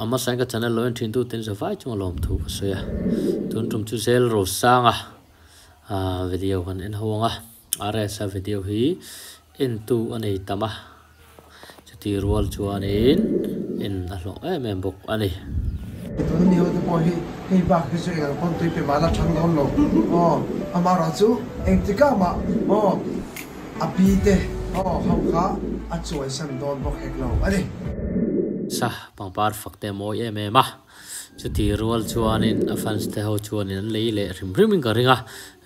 A hmasa in ka channel lo en thin tu ten zavai chunga lawmthu ka sawi a, tun tum chu zel Rosanga video kan en ho ang a, RS a video hi en tu a nei tam a, chuti rual chuanin en a hlawh em em bawk a ni. Tuna mi hote pawh hi hei bak hi chu eng ang pawn tui pe mahla thang dawn lo aw, amaherawhchu engtikah mah aw A pi te aw ho kha a chuaisan dawn bawk hek lo a ni. Sa pangpar fak te a mawi em em a, chuti rual chuanin a fans te ho chuanin an lei leh hrim hrim in ka ring a,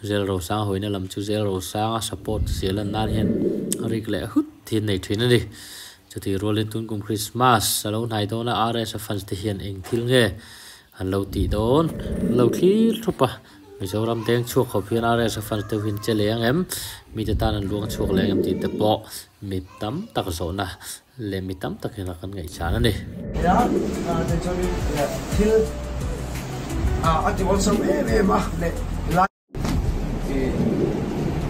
Zel Rosanga hawina lam chu Zel Rosanga support zia lan nan hian rik leh hut hi an nei thin a ni. Chuti rualin tun kum Christmas a lo hnai dawn a, RS a fans te hian eng thil nge an lo tih dawn an lo thlir thup a. Mizoram deng chhuak khawp hian RS a fans deuh hian che leh ang em? Mite tan an luang chhuak leh ang em tih te pawh mi tam tak zawhna leh mi tam tak hian a kan ngaihchhan a ni. Nia, te chuanin thil a ti awlsam em em a leh lai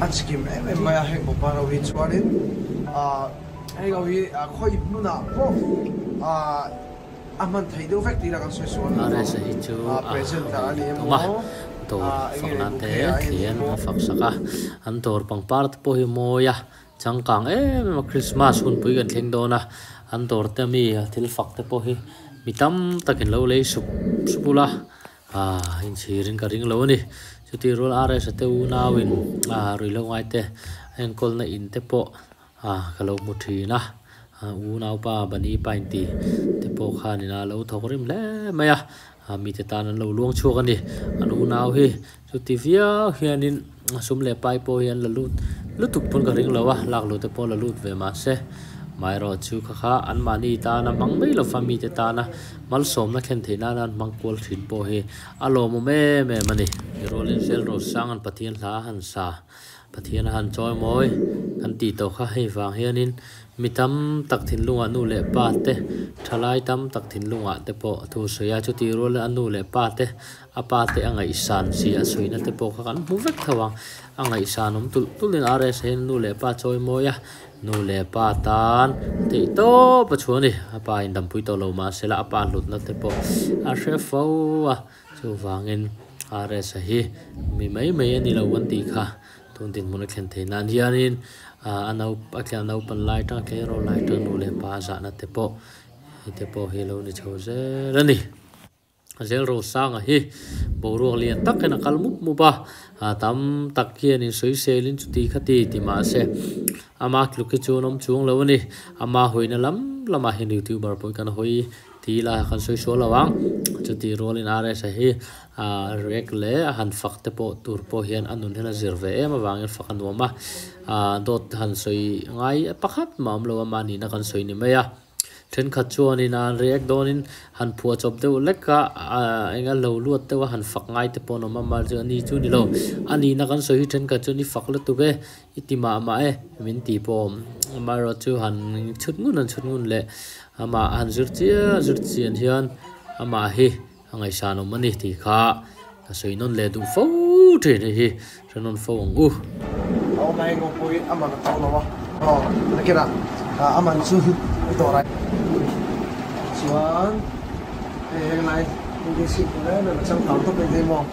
a chikim em em mai a heng bawk a ro hi chuanin heng ho hi khawi hmunah pawh A hman theih deuh vek tih lah kan sawi sual lo. RS hi chu a Presenter a ni tum a, emaw, dawr enge fakna te bouquet a ni thian emaw. a fak sak a, an dawr pangpar te pawh hi mawi a, changkang em em a Christmas hunpui kan thleng dawn a, an dawr te ami thil fak te pawh hi mi tam takin lo lei sup sup ula, ah inchhirin ka ring lo a ni. Chutih rual RS a te unauin ah ruihhlo ngai te enkawlna in te pawh Ah ka lo hmu thin a, unaupa Bani Pain ti te pawh khanin a lo thawk rim hle mai a, mite tan an lo luang chhuak a ni. An unau hi chuti viau hianin sum leh pai pawh hi an la lut lutuk pawn ka ring lo a, lak luh te pawh la lut ve mahse amaherawh chu kha kha anmahni tana hmang mai lova mite tana malsawmna thlen theih nana an hmang kual thin pawh hi a lawmawm em em a ni. Rolling Sel Rosang an Pathian hla a han sa. Pathian a han chawi mawi kan tih tawh kha hei vang hianin mi tam tak thinlungah nu leh pa te thalai tam tak thinlungah te pawh thu sawi a, chutih rual a nu leh pa te a pa te a ngaihsan zia a sawina te pawh kha kan hmu vek tho ang, a ngaihsan awm tulh tulhin RS hian nu leh pa chawi mawi a, nu leh pa tan theih tawp a chhuah a ni, a pa in dampui tawh lo mahsela a pa hlutna te pawh a hre fo a. Chuvangin RS-a hi mi mai mai a ni lo kan tih kha tun dinhmun a thlen theih nan hianin a nau a thlen naupan lai tang tleirawl lai tang nu leh pa zahna te pawh hei te pawh hi lo ni chho zel a ni. Zel Rosanga hi boruak lian tak hian a kal mup mup a, a tam tak hian insawiselin chuti kha ti ti mahse ama tluk hi chu an awm chuang lo a ni. Ama hawina lam lamah hian youtuber pawh hi kan hawi Ti ila kan sawi sual lo ang, chuti rualin RS-a hi a react leh a han fak te pawh tur pawh hian a nun hian a zir ve em avangin fak a nuam a, dawt han sawi ngai pakhat mah awm lo a mahnihna kan sawi ni mai a, thenkhat chuanin an react dawnin han phuah chawp deuh lek a, eng a lo luat deuh a han fak ngai te pawh an awm a, mahse ani chu ni lo, a nihna kan sawi hi thenkhat chuan i fak lutuk e, I ti mah mah e, min ti pawh awm. Amaherawh chu han chhut ngun han chhut ngun leh amah han zir chiah zir chian hian amah hi a ngaihsan awm a ni tih kha ka sawi nawn leh duh fo thin hei hi hre nawn fo ang u. A awm a heng ho pawhin a man a to lo a, aw nakinah a man chu i dawr ai chuan hei heng lai engtin simple em em a changkang tawp mai thei maw.